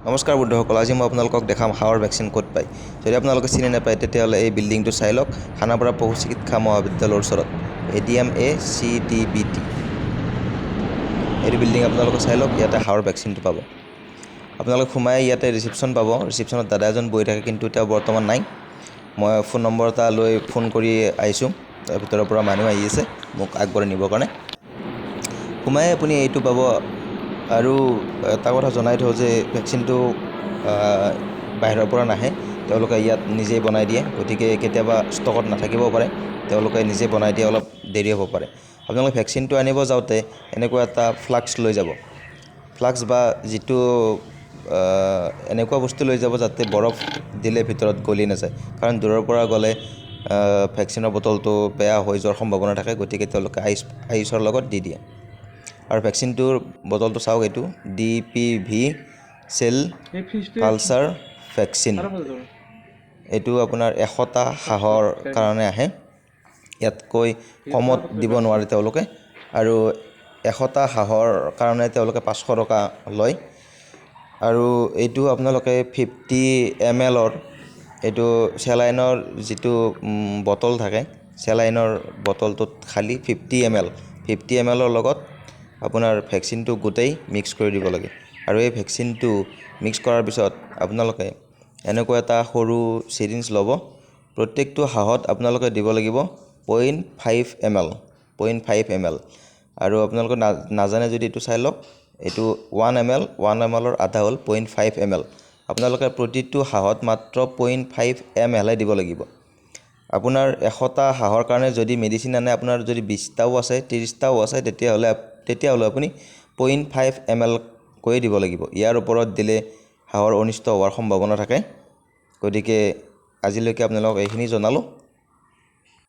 নমস্কাৰ বন্ধুসকল, আজি মই আপোনালোকক দেখাম হাঁহৰ ভেকচিন ক'ত পায়। যদি আপোনালোকে চিনি নাপায়, তেতিয়াহ'লে এই বিল্ডিংটো চাই লওক, খানাপাৰা পশু চিকিৎসা মহাবিদ্যালয়ৰ ওচৰত ADM ACDBT, এইটো বিল্ডিং আপোনালোকে চাই লওক। ইয়াতে হাঁহৰ ভেকচিনটো পাব। আপোনালোক সোমাই ইয়াতে ৰিচিপশ্যন পাব। ৰিচিপশ্যনত দাদা এজন বহি থাকে, কিন্তু তেওঁ বৰ্তমান নাই। মই ফোন নম্বৰ এটা লৈ ফোন কৰি আহিছোঁ। তাৰ ভিতৰৰ পৰা মানুহ আহি আছে মোক আগবঢ়াই নিবৰ কাৰণে। সোমাই আপুনি এইটো পাব। আৰু এটা কথা জনাই থওঁ যে ভেকচিনটো বাহিৰৰ পৰা নাহে, তেওঁলোকে ইয়াত নিজেই বনাই দিয়ে। গতিকে কেতিয়াবা ষ্টকত নাথাকিবও পাৰে। তেওঁলোকে নিজে বনাই দিয়ে, অলপ দেৰি হ'ব পাৰে। আপোনালোকে ভেকচিনটো আনিব যাওঁতে এনেকুৱা এটা ফ্লাক্স লৈ যাব, ফ্লাক্স বা যিটো এনেকুৱা বস্তু লৈ যাব যাতে বৰফ দিলে ভিতৰত গলি নাযায়। কাৰণ দূৰৰ পৰা গ'লে ভেকচিনৰ বটলটো বেয়া হৈ যোৱাৰ সম্ভাৱনা থাকে। গতিকে তেওঁলোকে আইচৰ লগত দি দিয়ে। আৰু ভেকচিনটোৰ বটলটো চাওক, এইটো DPV cell culture vaccine. এইটো আপোনাৰ 100টা হাঁহৰ কাৰণে আহে। ইয়াতকৈ কমত দিব নোৱাৰে তেওঁলোকে। আৰু 100টা হাঁহৰ কাৰণে তেওঁলোকে 500 টকা লয়। আৰু এইটো আপোনালোকে 50 ml ৰ এইটো চেলাইনৰ যিটো বটল থাকে, চেলাইনৰ বটলটোত খালী 50 ml, 50 ml ৰ লগত আপোনাৰ ভেকচিনটো গোটেই মিক্স কৰি দিব লাগে। আৰু এই ভেকচিনটো মিক্স কৰাৰ পিছত আপোনালোকে এনেকুৱা এটা সৰু চিৰিঞ্জ ল'ব। প্ৰত্যেকটো হাঁহত আপোনালোকে দিব লাগিব 0.5 ml, 0.5 ml। আৰু আপোনালোকে নাজানে যদি এইটো চাই লওক। এইটো 1 ml, 1 ml ৰ আধা হ'ল 0.5 ml। আপোনালোকে প্ৰতিটো হাঁহত মাত্ৰ 0.5 ml হে দিব লাগিব। আপোনাৰ 100টা হাঁহৰ কাৰণে যদি মেডিচিন আনে, আপোনাৰ যদি 20টাও আছে, 30টাও আছে, তেতিয়াহ'লে আপুনি 0.5 ml কৈয়ে দিব লাগিব। ইয়াৰ ওপৰত দিলে হাঁহৰ অনিষ্ট হোৱাৰ সম্ভাৱনা থাকে। গতিকে আজিলৈকে আপোনালোকক এইখিনি জনালোঁ।